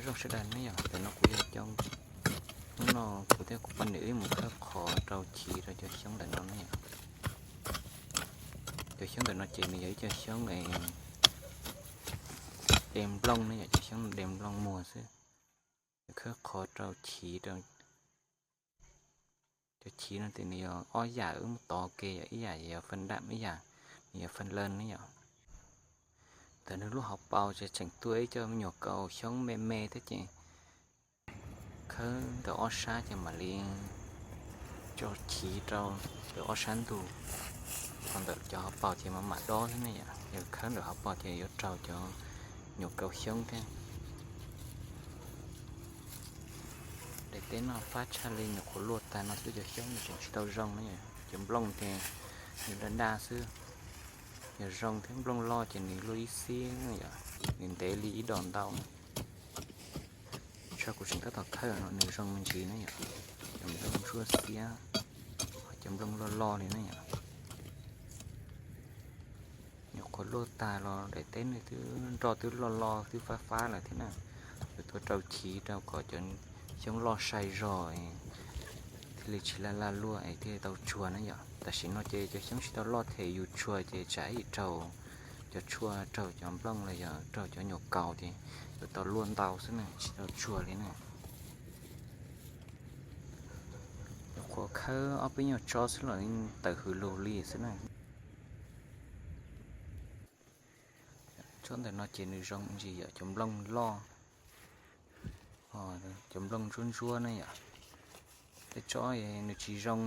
Nyob zoo sawv daws ne yom, ntawm no kuv yog Coob. Hnub no kuv thiab kuv poj niam wb mus khawb qhov rau chiv rau cov xyoob ntawm no ne yom. Cov xyoob ntawm no ces nws yog ib co xyoob de nplooj ne yom, cov xyoob de nplooj muag xwb. Khawb qhov rau chiv rau cov chiv no ces nws yog ob yam wb muab tov ke yom, ib yam yog fan dam, ib yam nws yog fan leej ne yom. Ntawm nws lub hauv paus ces tseem tuaj ib co me nyuam kaus xyoob me me thiab ces khawb ntawm ob sab ces mam li tso chiv rau ntawm ob sab ntug. Qhov ntawm cov hauv paus ces mam mam dob xwb ne yom, yog khawb ntawm hauv paus ces yuav raug cov nyuam kaus xyoob thiab. Daim teb no fab tshaj li, nyuam qhuav luaj tag no xwb cov xyoob nws tseem tsis tau zoo ne yom, cov nplooj ces nws daj daj xwb. Yog zoo thiab nplooj loj ces nws luaj ib xib ne yom, nws ntev li ib dos ntau. Tso kuv tseem tab tom khawb no nws zoo me ntsis ne yom, cov nplooj ntsuab xiab, cov nplooj loj loj li ne yom. Nyuam qhuav luaj tag los daim teb nws twb nroj twb loj loj twb fab fab lawm thiab na. Yuav tuaj rau chiv rau kom cov xyoob loj sai zog thiaj li tsis laj laj luaj es thiaj li tau tsuag na yom. Tam sim no ces cov xyoob tsis tau loj thiab, yus tsuag ces tsam ib raug cov tshuaj raug cov nplooj los yog raug cov nyuam kaus ces yuav tau luaj ntau xwb na, tsis tau tsuag li na. Nyuam qhuav khawb ob peb nyuag tsob xwb los tawm hws lug li xwb na. Tsob ntawm no ces nws zoo me ntsis yom, cov nplooj loj, cov nplooj ntsuab ntsuab ne yom. Tej tsob nws tsis zoo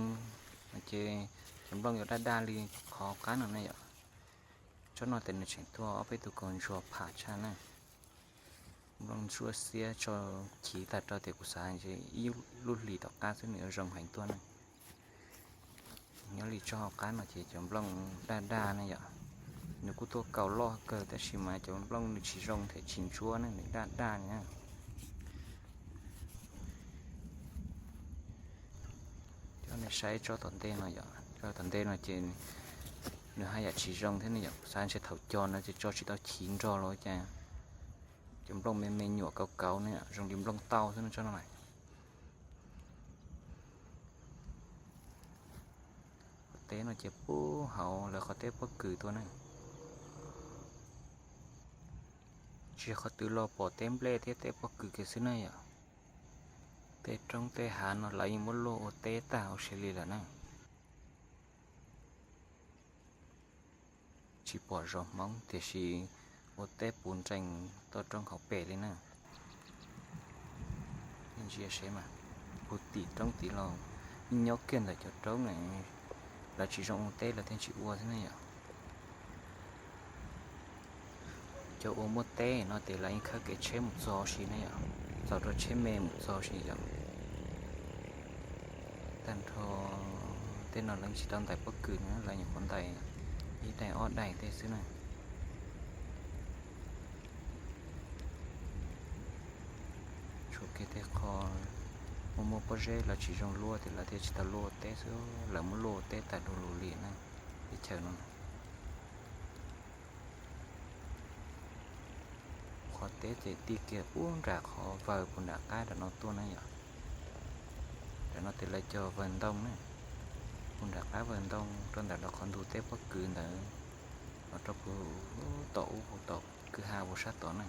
ces cov nplooj yuav daj daj li qhov qab no ne yom. Tsob no ces nws tseem tuaj ob peb tug kaus ntsuag pham tshaj na. Nplooj ntsuab xiab tso chiv tag rau tias kuv xav ib lub hlis tom qab xwb nws yuav zoo heev tuaj na. Nyob li tsob hauv qab no ces cov nplooj daj daj ne yom. Nws kuj tuaj kaus loj kawg tab sis mas cov nplooj nws tsis zoo thiab tsis ntsuab ne, nws daj daj li na. Coj nej saib tsob tom ntej no yom, tsob tom ntej no ces nws haj yam tsis zoo thiab ne yom, xav ntshe thaum cog no ces tso tsis tau chiv nrog los cas. Cov nplooj me me nyuam kauv kauv ne, zoo li nplooj tauj xwb no tsob no. Qhov teb no ces pub hauv lawv qhov teb pob kws tuaj ne. Tsis qhov twg los pom teb nplej thiab teb pob kws kiag xwb na yom. Tej roob tej hav no lawv yeej muab luaj ua teb tag ua si li lawm na. Tsis pom zos Hmoob tiam sis ua teb puv nrees toj roob hauv pes li na. Ntsia seb mas, puag tim roob tid los yeej nyob kiag ntawm cov roob na, lawv tsis zoo ua teb lawv thiaj tsis ua xwb ne yom. Cov uas muaj teb no ces lawv yeej khawb kev tsheb mus txog si ne yom, txaus rau tsheb me mus txog si yom. Tag nrho tej no lawv tsis tau ntais pob kws na, lawv nyuam qhuav ntais ib daim ob daim tej xwb na. Tshuav kiag tej qho muaj muaj pob zeb lawv tsis zoo luaj ces lawv thiaj tsis tau luaj ua teb xwb, lawv muab luaj ua teb tag du lug li na, teb chaws no. Qhov teb ces ti kiag puag nram qhov vawg puag nram qab nram no tuaj na yom. Nram no ces lawv cog vawg ntoo na, puag nram qab vawg ntoo rau ntawm qhov ntug teb pob kws ntawd, los rau puag tom ub puag tom kwj ha puag sab tod na.